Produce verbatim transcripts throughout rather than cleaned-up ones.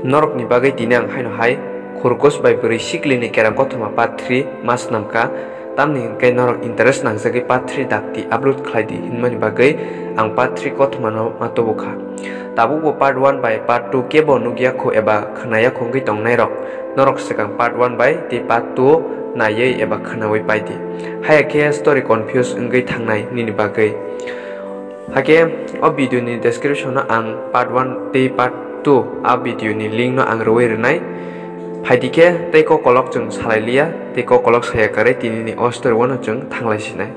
Norokni bagwi tini ang haino hai Khurkus bai bwrwi siklini kerang kothoma part three ma swnamkha, tamni hwnkhe norok interest nangjagwi part three dakti upload khlai di hinmani bagwi ang part three kothomano ma tubukha. Tabukbo part one bai part two kebo nukya khu eba khwnaya khu wngwi tongnairok norok swkang part one bai tei part two naiwi eba khwnawi pai di. Haya khe story confuse wngwi thangnai nini bagwi. Hakhe o video ni description o ang part one tei part two a video ni link no ang rwui rwnai. Phaidi khe tei kokolok chwng salai liya, tei kokolok saya kwrwi tini ni o story o no chwng thanglai sinai.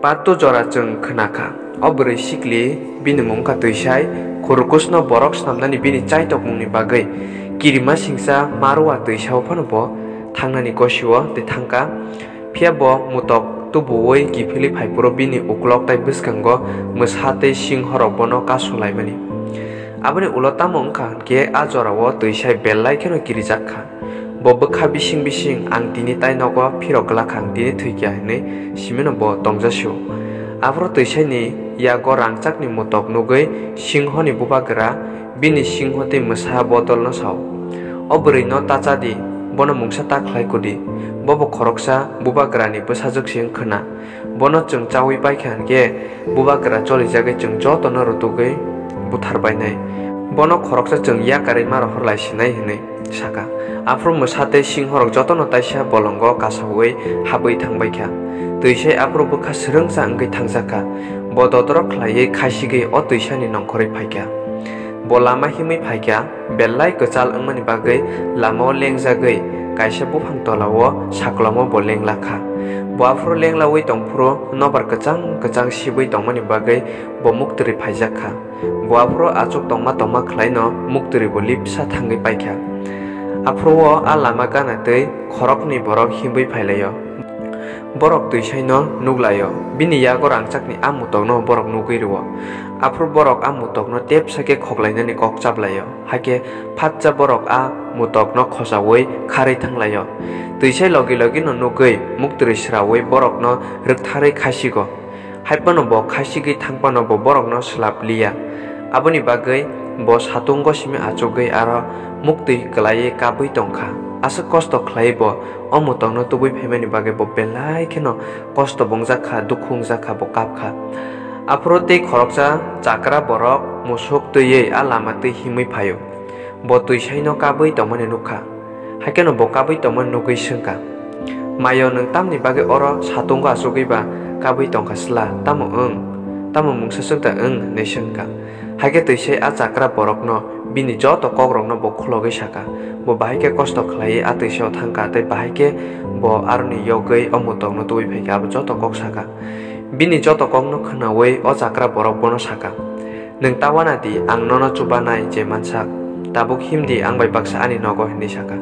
Part two jora chwng khna kha. O bwrwi sikli bini mung wngkha Twisai, Khurkus no borok snamnani bini chaitokmung ni bagwi kirima singsa Marwa twisa o phano bo thangnani gosio tei thangkha. Phiya bo mutok tubuwi kiphilwi phai phuru bini uklok tei bwskango mwsa tei singhorok bono kasu laimani. Aboni ulo tamo wngkha hwnkhe a jorao Twisai belai kheno kirijak kha. Bo bwkha bising bising, "Ang tini tai nogo phirok glak kha, ang tini thwikya," hinwi simino bo tongjasio. Aphuru Twisaini yago rangchakni mutok nugwi singhoni bubagra bini singho tei mwsa bodolno sao, "O bwrwino ta cha di, bono mungsa ta khlai ku di, bobo khoroksa bubagrani bwsajwk se wng khwna. Bono chwng chaui pai kha hwnkhe bubagra cholijagwi chwng jotono rutugwi buthar bainai. Bono khoroksa chwng yakarwi ma rohor lai sinai," hwnwi saka. Aphuru mwsa tei singhorok jotono taisa bolongo kasaui habwi thang bai kha. Twisai aphuru bwkha swrwngsa wngwi thangjak kha. Bo dodorok khlaiwi khaisigwi o Twisani nongkhorwi phai kha. Bo lama himwi phai kha, belai kwchal wngmani bagwi lamao lengjagwi kaisa buphang tolao saklomo bo lengla kha. Bo aphuru lenglaui tongphuru nobar kwchang kwchang sibwi tongmani bagwi bo muktwrwi phaijak kha. Bo aphuru achuk tongma tongma khlaino muktwrwi bo lipsa thangwi pai kha. Aphuru o a lama gana twi khoroknwi borok himwi phai laio. Borok Twisaino nuglaio, bini yago rangchakni a mutokno borok nugwi rwo. Aphuru borok a mutokno tepsa khe khoklainani kok chaplaio, hakhe phatsa borok a mutokno khochaui kharwi thanglaio. Twisai logi logino nugwi muktwrwi sraui borokno rwktharwi khaisigo. Haiphano bo khaisigwi thangphano bo borokno swlap liya. Aboni bagwi bo satungo simi achugwi aro muktwi kwlaiwi kabwi tongkha. Aswk kosto khlaiwi bo o mutokno tubui phaimani bagwi bo belai kheno kosto bo wngjak kha, dukhu wngjak kha, bo kap kha. Aphuru tei khoroksa chakra borok musuk twiwi a lama twi himwi phaio. Bo Twisaino kabwi tongmani nukha. Haikhe no bo kabwi tongmani nugwi swngkha, "Mayo, nwng tamni bagwi oro satungo achugwi ba kabwi tongkha sla? Tamo wng? Tamo mungsa swk da wng?" hwnwi swngkha. Haikhe Twisai a chakra borokno bini joto kokrokno bo khulogwi saka. Bo bahai khe kosto khlaiwi a Twisao thangkha tei bahai khe bo aroni yogwi o mutokno tubui phaikha, abo joto kok saka. Bini joto kokno khwnaui o chakra borok bono saka, "Nwng ta wana di, ang nono chubanai je mansak. Tabuk him di ang bai baksa ani nogo," hwnwi saka.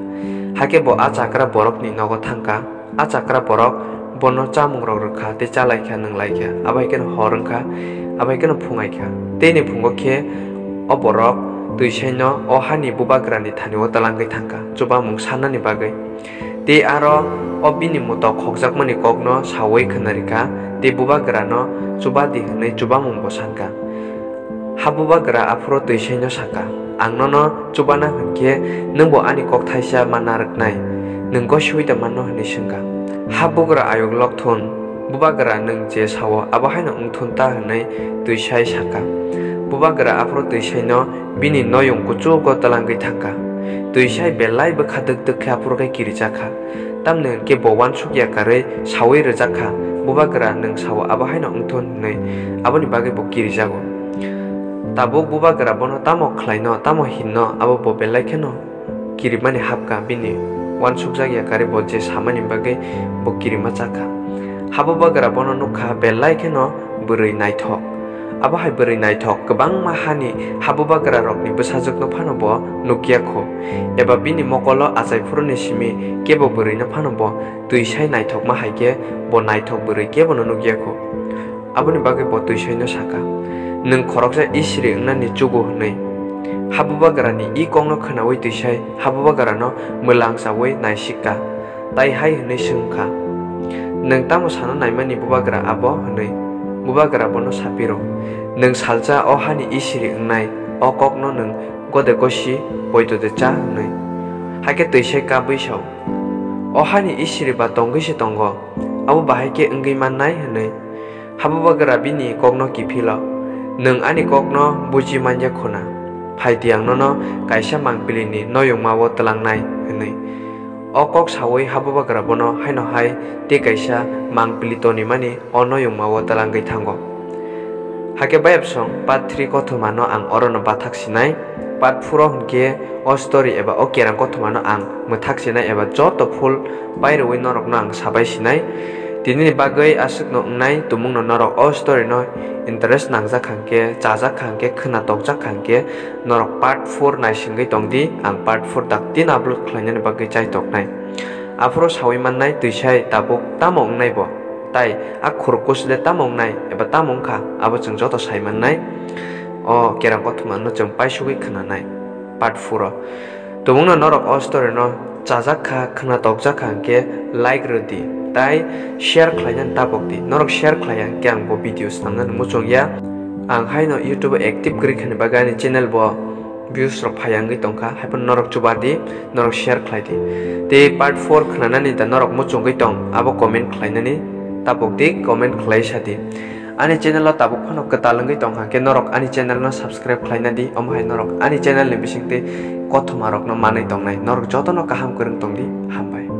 Hakhe bo a chakra borokni nogo thangkha. A chakra borok bono chamungrok rwkha tei chalaikha, nwnglaikha. Abo hai kheno hor wngkha, abo hai kheno phung aikha. Teini phungo khe o borok Twisaino o hani bubagrani thani-o twlangwi thangkha, chubamung sannani bagwi. Tei aro o bini mutok khokjakmani kokno saui khwnarikha, tei bubagrano chuba di hwnwi chubamungbo sankha. Ha bubagra aphuru Twisaino sakha, "Ang nono chubana hwn khe nwngbo ani kok thaisa ma narwknai, nwng gosiui da manno?" hwnwi swngkha. Ha bugra ayuk lok thun, "Bubagra, nwng je sao abo haino wng thun ta," hwnwi Twisai sakha. Bubagra aphuru Twisaino bini noyung kuchugo twlangwi thangkha. Twisai belai bwkha dwk dwk khe aphuru khe kirijakha. Tamni hwn khe bo uansuk yakarwi saui rwjak kha, "Bubagra, nwng sao abo haino wng thun," hwnwi. Aboni bagwi bo kirijago. Tabuk bubagra bono tamo khlaino, tamo hinno, abo bo belai kheno kirimani hapkha, bini uansukjak yakarwi bo je samani bagwi bo kirima chakha. Ha bubagra bono nukha belai kheno bwrwi naithok. Abo hai bwrwi naithok kwbangma hani ha bubagrarokni bwsajwkno phano bo nukya kho, eba bini mokolo achai phuruni simi kebo bwrwino phano bo Twisai naithokma hai khe bo naithok bwrwi kebono nukya kho. Aboni bagwi bo Twisaino sakha, "Nwng khoroksa isiri wngnani chugo," hwnwi. Ha bubagrani i kokno khwnaui Twisai ha bubagrano mwlang chaui naisikka, tai hai hwnwi swngkha, "Nwng tamo sana naimani bubagra abo?" hwnwi. Bubagra bono sapiro, "Nwng salsa o hani isiri wngnai, o kokno nwng Gode gosi, poito de cha hwnwi. Hakhe twisai kabwi sao, "O hani isiri ba tongwi se tongo, abo bahai khe wngwi mannai?" hwnwi. Habubagra bini kokno kiphilo, "Nwng ani kokno buji manya khuna, phai di ang nono kaisa mangpilini noyungmao twlangnai," hwnwi. O kok saui habubagra bono haino hai tei kaisa mangpili tonimani o noyungmao twlangwi thango. Hakhe bayapsong part three kothomano ang orono bathak sinai. Part four o hwnkhe o story eba o kerang kothomano ang mwthak sinai eba joto full pairwi norokno ang sabai sinai. Tinini bagwi aswkno wngnai tumungno norok o story no interest nangjak kha hwnkhe, chajak kha hwnkhe, khwna tokjak kha hwnkhe norok part four naisingwi tongdi, ang part four daktin upload khlainani bagwi chaitoknai. Aphuru saui mannai twisai tabuk tamo wngnai bo, tai a khurokos le tamo wngnai eba tamo wngkha, abo chwng joto sai mannai. O kerang kothomano chwng paisugwi khwnanai part four o. Tumungno norok o story no chajak kha, khwna tokjak kha hwnkhe like rw di, tai share khlainani tabok di. Norok share khlai ya hwnkhe ang bo video snamnani muchung ya. Ang haino YouTube o active kwrwi khani bagwi ani channel bo views rok phai ya wngwi tongkha, haiphano norok chuba di, norok share khlai di. Tei part four khwnanani da norok muchungwi tong, abo comment khlainani tabok di, comment khlai sa di. Ani channel o tabuk phano kwtal wngwi tong kha, khe norok ani channel no subscribe khlaina di, omo hai norok ani channel ni bisingtwi kothoma rokno manwi tongnai. Norok jotono kaham kwrwng tong di, hambai.